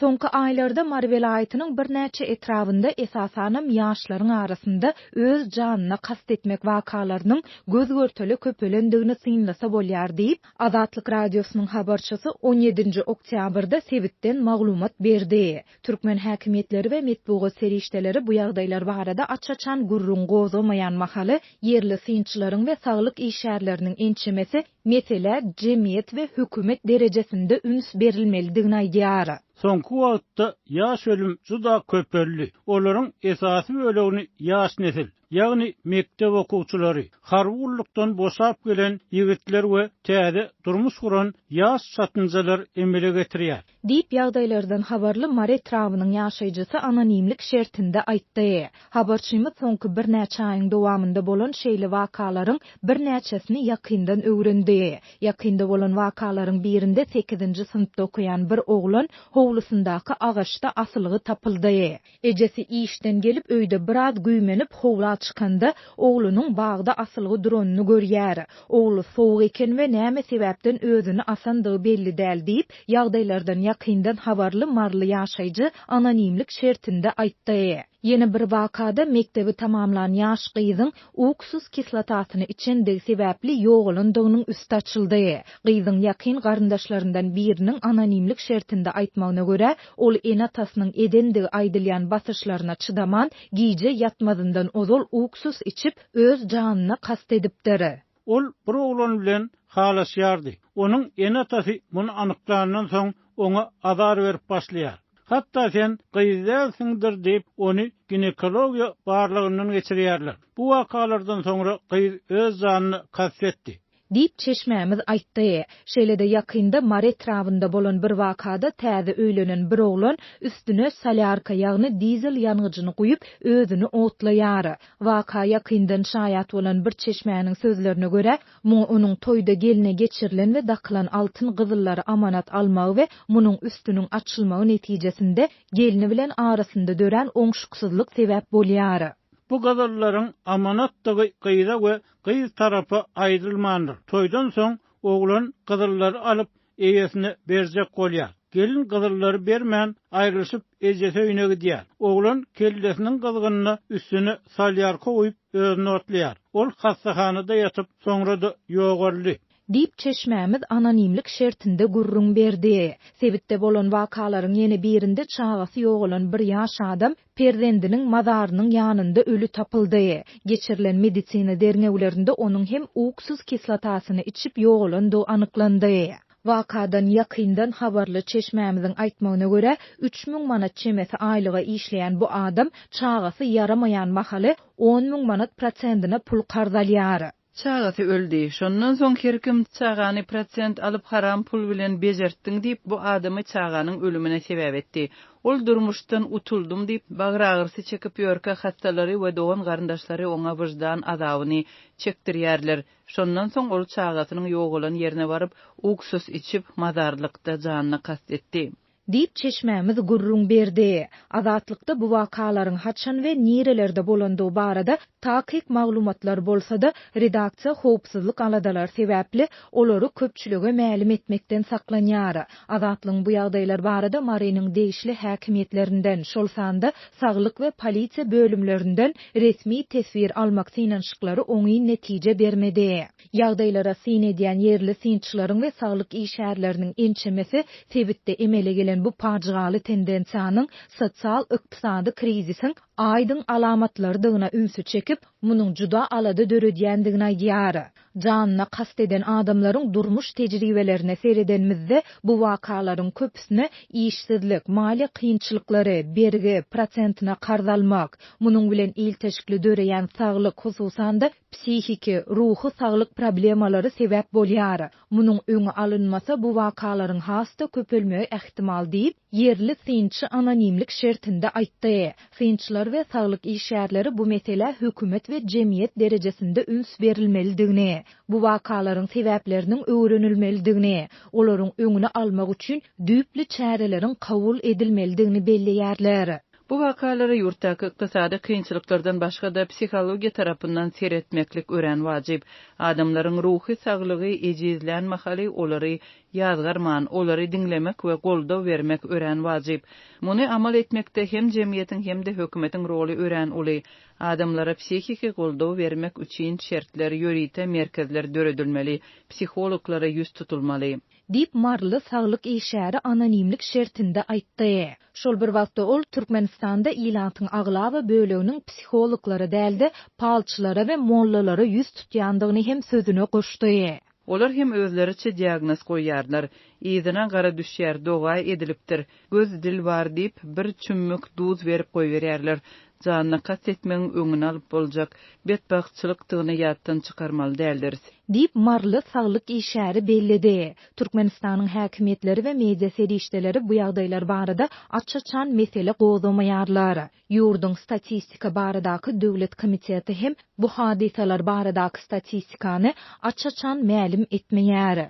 Soňky aýlarda Mary welaýatynyň birnäçe etrabynda, esasanam ýaşlaryň arasynda öz janyna kast etmek wakalarynyň göz-görtele köpelendigini synlasa bolýar diýip, Azatlyk Radiosynyň habarçysy on ýedinji oktýabrda sebitden maglumat berdi. Türkmen häkimiýetleri we metbugat serişdeleri bu ýagdaýlar barada aç-açan gürrüň gozgamaýan mahaly, ýerli synçylaryň we saglyk işgärleriniň ençemesi meselä jemgyýet we hökümet derejesinde üns berilmelidigini aýdýar. Soňky wagtda ýaş ölüm juda köpeldi. Olaryň esasy bölegini ýaş nesil, ýagny mekdep okuwçylary, harby gullukdan boşap gelen ýigitler we täze durmuş guran ýaş çatynjalar emele getirýär. Diýip, ýagdaýlardan habarly Mary etrabynyň ýaşaýjysy anonimlik şertinde aýtdy. Habarçymyz soňky birnäçe aýyň dowamynda bolan şeýle wakalaryň birnäçesini ýakyndan öwrendi. Ýakynda bolan wakalaryň birinde sekizinji synpda okaýan bir oglan howlusyndaky agaçda asylgy tapyldy. Ejesi işden gelip öýde biraz güýmenip howla çykanda, oglunyň bagda asylgy duranyny görýär. Ogly sowuk eken we näme sebäpden özüni asandygy belli däl diýip, ýagdaýlardan ýakyndan habarly maryly ýaşaýjy anonimlik şertinde aýtdy. Ýene bir wakada mekdebi tamamlan ýaş gyzyň uksus kislotasyny içendigi sebäpli ýogalandygynyň üsti açyldy. Gyzyň ýakyn garyndaşlaryndan biriniň anonimlik şertinde aýtmagyna görä, ol ene-atasynyň edendigi aýdylýan basyşlaryna çydaman, gije ýatmazyndan ozal uksus içip, öz janyna kast edipdir. Ol bir oglan bilen halaşýardy. Onuň ene-atasy muny anyklandan soň, oňa azar berip başlaýar. Hatda sen gyz dälsiňdir diýip, ony ginekologiýa barlagyndan geçirýärler. Bu wakalardan soňra gyz öz janyna kast etdi. Diýip, çeşmämiz aýtdy. Şeýle-de, ýakynda Mary etrabynda bolan bir wakada täze öýlenen bir oglan üstüne solýarka, ýagny dizel ýangyjyny guýup, özüni otlaýar. Waka ýakyndan şaýat bolan bir çeşmäniň sözlerine görä, muňa onuň toýda gelne geçirilen we dakylan altyn-gyzyllary amanat almagy we munuň üstüniň açylmagy netijesinde gelni bilen arasynda dörän oňşuksyzlyk sebäp bolýar. Bu gyzyllaryň amanatdygy gyza we gyz tarapa aýdylmandyr. Toýdan soň oglan gyzyllary alyp, eýesine berjek bolýar. Gelin gyzyllary bermän, aýrylyşyp ejesi öýüne gidýär. Oglan kellesiniň gyzgynyna üstüne solýarka guýup, özüni otlaýar. Ol hassahanada ýatyp, soňra-da ýogaldy. Diýip, çeşmämiz anonimlik şertinde gürrüň berdi. Sebitde bolan wakalaryň ýene birinde çagasy ýogalan bir ýaş adam perzendiniň mazarynyň ýanynda öli tapyldy. Geçirilen medisina derňewlerinde onuň hem uksus kislotasyny içip ýogalandygy anyklandy. Wakadan ýakyndan habarly çeşmämiziň aýtmagyna görä, 3000 manat çemesi aýlyga işleýän bu adam çagasy ýaramaýan mahaly 10 000 manat prosendine pul karz alýar. Çagasy öldi. Şondan soň her kim çagany prosent alyp haram pul bilen bejertdiň diýip bu adamy çaganyň ölümine sebäp etdi. Ol durmuşdan utuldym diýip bagyr agyrysy çekip ýörkä hassalary we dogan garyndaşlary oňa wyždan azabyny çekdirýärler. Şondan soň ol çagasynyň ýogalan ýerine baryp uksus içip mazarlykda janyna kast etdi. Diýip, çeşmämiz gürrüň berdi. Azatlykda bu wakalaryň haçan we nirelerde bolandygy barada takyk maglumatlar bolsa-da, redaksiýa howpsuzlyk aladalary sebäpli olary köpçülige mälim etmekden saklanýar. Azatlygyň bu ýagdaýlar barada Marynyň degişli häkimiýetlerinden, şol sanda saglyk we polisiýa bölümlerinden resmi teswir almak synanyşyklary oňyn netije bermedi. Ýagdaýlara syn edýän ýerli synçylaryň we saglyk işgärleriniň ençemesi sebitde emele gelen bu pajygaly tendensiýanyň sosial-ykdysady krizisiň aýdyň alamatlarydygyna ünsi çekip, munuň juda alada döredýändigini aýdýar. Janyna kast eden adamlaryň durmuş tejribelerine seredenimizde, bu wakalaryň köpüsine işsizlik, maliýe kynçylyklary, bergi, prosentine karz almak, munuň bilen ilteşikli döreýän saglyk, hususan-da, Psihiki, ruhy saglyk problemalary sebäp bolýar. Munuň öňi alynmasa, bu wakalaryň has-da köpelmegi ähtimal diýip, ýerli synçy anonimlik şertinde aýtdy. Synçylar we saglyk işgärleri bu meselä hökümet we jemgyýet derejesinde üns berilmelidigini, bu wakalaryň sebäpleriniň öwrenilmelidigini, olaryň öňüni almak üçin düýpli çäreleriň kabul edilmelidigini belleýärler. Bu wakalara ýurtdaky ykdysady kynçylyklardan başga-da psihologiýa tarapyndan seretmeklik örän wajyp. Adamlaryň ruhy saglygy ejizlän mahaly olary Ýazgarman, olary diňlemek we goldaw bermek örän wajyp. Muny amal etmekde hem jemgyýetiň hem-de hökümetiň roly örän uly. Adamlara psihiki goldaw bermek üçin şertler, ýörite merkezler döredilmeli, psihologlara yüz tutulmaly. Diýip, maryly saglyk işgäri anonimlik şertinde aýtdy. Şol bir wagtda, ol Türkmenistanda ilatyň aglaba böleginiň psihologlara däl-de, palçylara we mollalara yüz tutýandygyny hem sözüne goşdy. Olar hem özleriçe diagnoz goýýarlar. Yzyna gara düşýär, doga edilipdir, göz-dil bar diýip, bir çümmük duz berip goýberýärler. Janyna kast etmegiň öňüni alyp boljak betbagtçylykdygyny ýatdan çykarmaly däldiris. Diýip, maryly saglyk işgäri belledi. Türkmenistanyň häkimiýetleri we media serişdeleri bu ýagdaýlar barada aç-açan mesele gozgamaýarlar. Ýurduň Statistika baradaky döwlet komiteti hem bu hadysalar baradaky statistikany aç-açan mälim etmeýär.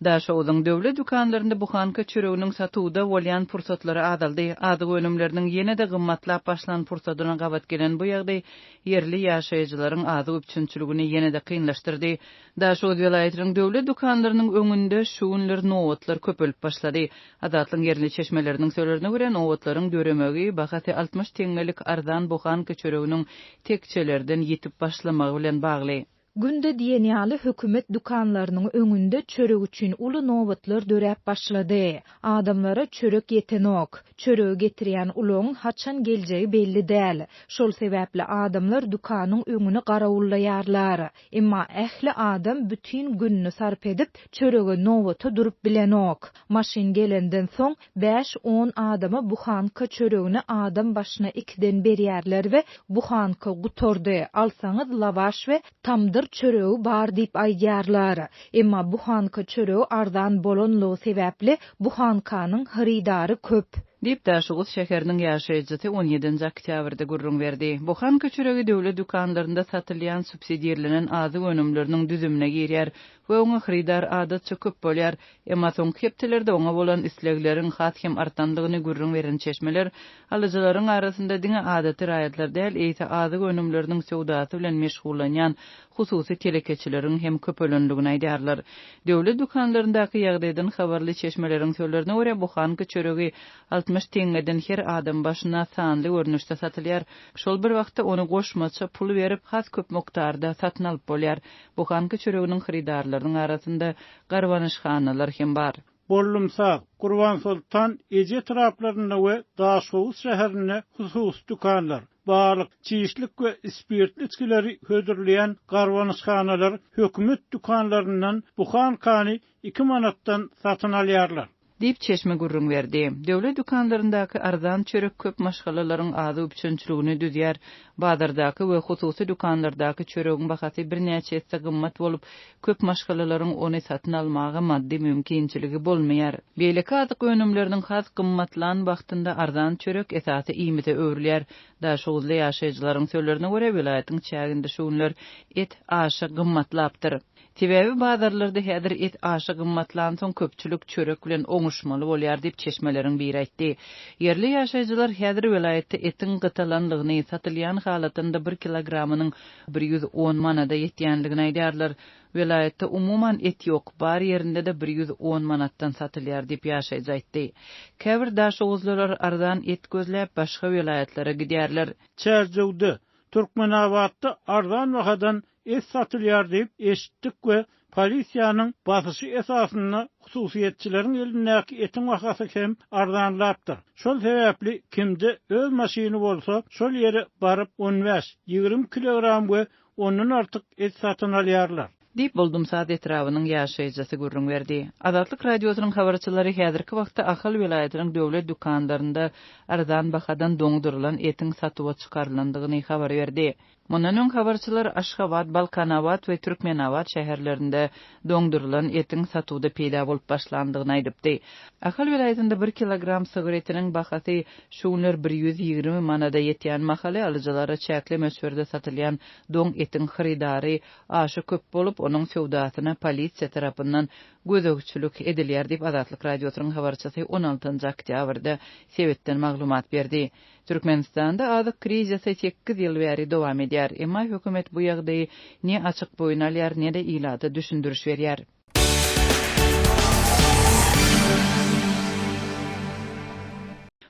Daşoguzyň döwlet dükanlarynda buhanka çöreginiň satuwda bolýan pursatlary azaldy. Azyk önümleriniň ýene-de gymmatlap başlan pursadyna gabat gelen bu ýagdaý ýerli ýaşaýjylaryň azyk üpjünçiligini ýene-de kynlaşdyrdy. Daşoguz welaýatynyň döwlet dükanlarynyň öňünde şu günler nobatlar köpelip başlady. Azatlygyň ýerli çeşmeleriniň sözlerine görä, nobatlaryň döremegi bahasy 60 teňňelik arzan buhanka çöreginiň tekjelerden ýitip başlamagy bilen bagly. Günde diýen ýaly hökümet dükanlarynyň öňünde çörek üçin uly nobatlar döräp başlady. Adamlara çörek ýetenok. Çöregi getirýän ulagyň haçan geljegi belli däl. Şol sebäpli adamlar dükanyň öňüni garawullaýarlar. Emma ähli adam bütin gününi sarp edip, çörege nobata durup bilenok. Maşyn gelenden soň, bäş-on adama buhanka çöregini adam başyna ikiden berýärler we buhanka gutardy, alsaňyz lawaş we tamdyr çöregi bar diýip aýdýarlar. Emma buhanka çöregi arzan bolanlygy sebäpli buhankanyň hyrydary köp. Diýip, Daşoguz şäheriniň ýaşaýjysy on ýedinji oktýabrda gürrüň berdi. Buhanka çöregi döwlet dükanlarynda satylýan subsidirlenen azyk önümleriniň düzümine girýär we oňa hyrydar adatça köp bolýar. Emma soňky hepdelerde oňa bolan islegleriň has hem artandygyny gürrüň beren çeşmeler, alyjylaryň arasynda diňe adaty raýatlar däl, eýse azyk önümleriniň söwdasy bilen meşgullanýan hususy telekeçileriň hem köpelendigini aýdýarlar. Döwlet dükanlaryndaky ýagdaýdan habarly çeşmeleriň sözlerine görä, buhanka çöregi 60 teňňeden her adam başyna sanly görnüşde satylýar. Şol bir wagtda ony goşmaça pul berip, has köp mukdarda satyn alyp bolýar. Buhanka çöreginiň hyrydarlarynyň arasynda garbanyşhanalar hem bar. Bollumsag, Gurbansoltan eje etraplarynda we Daşhowuz şäherinde hususy dükanlar, balyk, çişlik we spirtli içgileri hödürleýän garbanyşhanalar hökümet dükanlaryndan buhankany iki manatdan satyn alýarlar. Diýip, çeşme gürrüň berdi. Döwlet dükanlaryndaky arzan çörek köp maşgalalaryň azyk üpjünçiligini düzýär. Bazardaky we hususy dükanlardaky çöregiň bahasy birnäçe esse gymmat bolup, köp maşgalalaryň ony satyn almaga maddy mümkinçiligi bolmaýar. Beýleki azyk önümleriniň has gymmatlan wagtynda arzan çörek esasy iýmite öwrülýär. Daşoguzly ýaşaýjylaryň sözlerine görä, welaýatyň çäginde şu günler et aşa gymmatlapdyr. Sebäbi bazarlarda häzir et aşa gymmatlansoň köpçülik çörek bilen oňuşmaly bolýar diýip, çeşmeleriň biri aýtdy. Ýerli ýaşaýjylar häzir welaýatda etiň gytalanlygyny, satylýan halatynda bir kilogramynyň 110 manada ýetýänligini aýdýarlar. Welaýatda umuman et ýok, bar ýerinde-de 110 manatdan satylýar diýip, ýaşaýjy aýtdy. Käbir daşoguzlylar arzan et gözläp, başga welaýatlara gidýärler. Çärjewde, Türkmenabatda arzan bahadan et satylýar diýip eşitdik we polisiýanyň basyşy esasynda hususyýetçileriň elindäki etiň bahasy hem arzanlapdyr. Şol sebäpli kimde öz maşyny bolsa şol ýere baryp on bäş, 20 kilogram we ondan artyk et satyn alýarlar. Diýip, Boldumsaz etrabynyň ýaşaýjysy gürrüň berdi. Azatlyk Radiosynyň habarçylary häzirki wagtda Ahal welaýatynyň döwlet dükanlarynda arzan bahadan doňdurylan etiň satuwa çykarylandygyny habar berdi. Mundan öň habarçylar Aşgabat, Balkanabat we Türkmenabat şäherlerinde doňdurylan etiň satuwda peýda bolup başlandygyny aýdypdy. Ahal welaýatynda bir kilogram sygyr etiniň bahasy şu günler 120 manada ýetýän mahaly alyjylara çäkli möçberde satylýan doň etiň hyrydary aşa köp bolup, onuň söwdasyna polisiýa tarapyndan gözegçilik edilýär diýip, Azatlyk Radiosynyň habarçysy on altynjy oktýabrda sebitden maglumat berdi. Türkmenistanda azyk krizisi sekiz ýyl bäri dowam edýär. Emma hökümet bu ýagdaýy ne açyk boýun alýar, ne-de ilata düşündiriş berýär.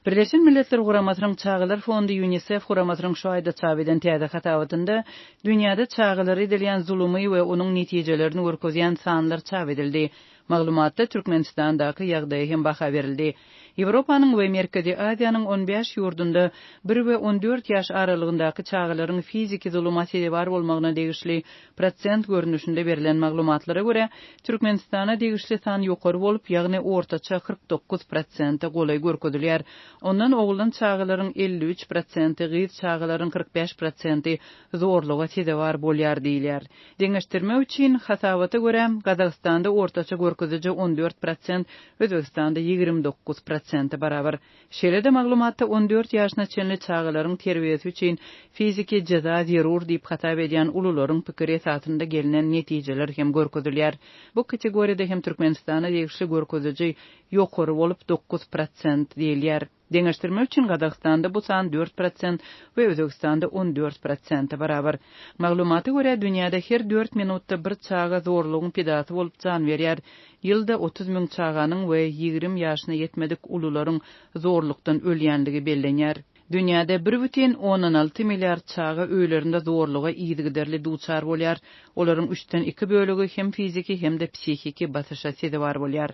Birleşen Milletler Guramasynyň Çagalar fondy Ýunisef guramasynyň şu aýda çap eden täze hasabatynda dünýäde çagalara edilýän zulumy we onuň netijelerini görkezýän sanlar çap edildi. Maglumatda Türkmenistandaky ýagdaýa hem baha berildi. Ýewropanyň we Merkezi Aziýanyň 15 ýurdunda bir we 14 ýaş aralygyndaky çagalaryň fiziki zuluma sezewar bolmagyna degişli prosent görnüşinde berlen maglumatlara görä, Türkmenistana degişli san ýokary bolup, ýagny ortaça 49 prosente golaý görkezilýär. Ondan oglan çagalaryň 53 prosenti, gyz çagalaryň 45 prosenti zorluga sezewar bolýar diýilýär. Deňeşdirmek üçin, hasabata görä, Gazagystanda ortaça görkeziji 14 prosent, Özbegistanda 29 prosente barabar. Şeýle-de maglumatda 14 ýaşyna çenli çagalaryň terbiýesi üçin fiziki jeza zerur diýip hasap edýän ulularyň pikiri esasynda gelnen netijeler hem görkezilýär. Bu kategoriýada hem Türkmenistana degişli görkeziji ýokary bolup, dokuz prosent diýilýär. Deňeşdirmek üçin, Gazagystanda bu san dört prosent we Özbegistanda 14 prosente barabar. Maglumata görä, dünýäde her dört minutda bir çaga zorlugyň pidasy bolup jan berýär. Ýylda 30 müň çaganyň we 20 ýaşyna ýetmedik ulularyň zorlukdan ölýänligi bellenýär. Dünýäde bir bütin ondan alty milliard çaga öýlerinde zorluga yzygiderli duçar bolýar. Olaryň üçden iki bölegi hem fiziki, hem-de psihiki basyşa sezewar bolýar.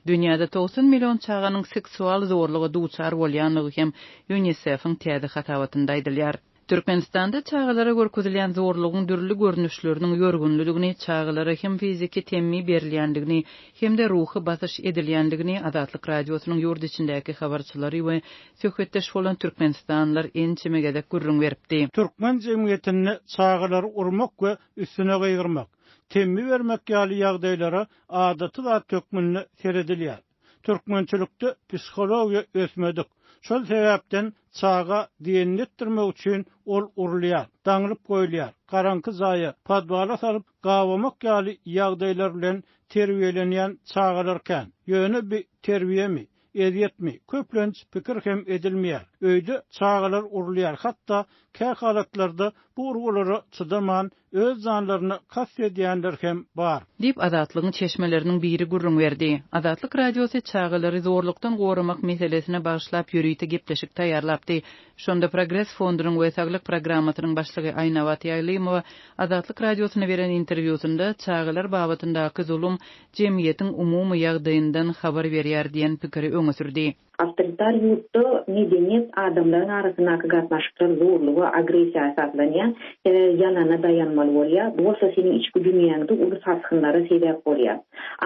Dünýäde 90 million çaganyň seksual zorluga duçar bolýandygy hem UNISEF-iň täze hasabatynda aýdylýar. Türkmenistanda çagalara görkezilýän zorlugyň dürli görnüşleriniň ýörgünlidigini, çagalara hem fiziki temmi berilýändigini, hem-de ruhy basyş edilýändigini Azatlyk Radiosynyň ýurt içindäki habarçylary we söhbetdeş bolan türkmenistanlylar ençeme gezek gürrüň beripdi. Türkmen jemgyýetinde çagalary urmak we üstüne gygyrmak, temmi bermek ýaly ýagdaýlara adaty zat hökmünde seredilýär. Türkmençilikde psihologiýa ösmedik. Şol sebäpden çaga diýenini etdirmek üçin ol urulýar, daňylyp goýulýar, garaňky jaýa, podwala salyp gabamak ýaly ýagdaýlar bilen terbiýelenýän çagalar kän. Ýöne bi terbiýemi, ezýetmi, köplenç pikir hem edilmeýär. Öýde çagalar urulýar, hatda kä halatlarda bu urgulara çydaman öz janlaryna kast edýänler hem bar. Diýip, Azatlygyň çeşmeleriniň biri gürrüň berdi. Azatlyk Radiosy çagalary zorlukdan goramak meselesine bagyşlap ýörite gepleşik taýýarlapdy. Şonda Progres fondunyň we Saglyk programmasynyň başlygy Aýnabat Ýaýlymowa Azatlyk Radiosyna beren interwýusynda çagalar babatyndaky zulum jemgyýetiň umumy ýagdaýyndan habar berýär diýen pikiri öňe sürdi. Awtoritar ýurtda medeniýet, adamlaryň arasyndaky gatnaşyklar zorluga, agressiýa esaslanýar. Sebäbi ýalana daýanmaly bolýar. Bu bolsa seniň içki dünýäňde uly sarsgynlara sebäp bolýar.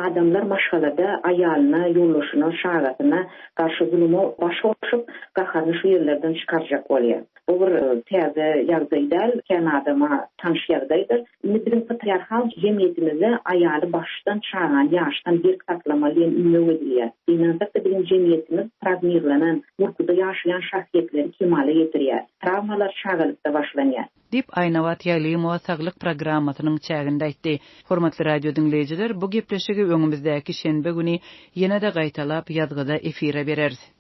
Adamlar maşgalada aýalyna, ýoldaşyna, çagasyna garşy zuluma baş goşup, gaharyny şu ýerlerden çykarjak bolýar. Bu bir täze ýagdaý däl, kän adama tanyş ýagdaýdyr. Indi biziň patriarhal jemgyýetimizde aýaly başdan, çagany ýaşdan berk saklamaly diýen ündew edilýär. Gynansak-da biziň jemgyýetimiz trawmirlenen, gorkuda ýaşaýan şahsyýetleri kemala getirýär. Trawmalar çagalykda başlanýar. Diýip, Aýnabat Ýaýlymowa Saglyk programmasynyň çäginde aýtdy. Hormatly radio diňleýjiler, bu gepleşigi öňümizdäki şenbe güni ýene-de gaýtalap, ýazgyda efire bereris.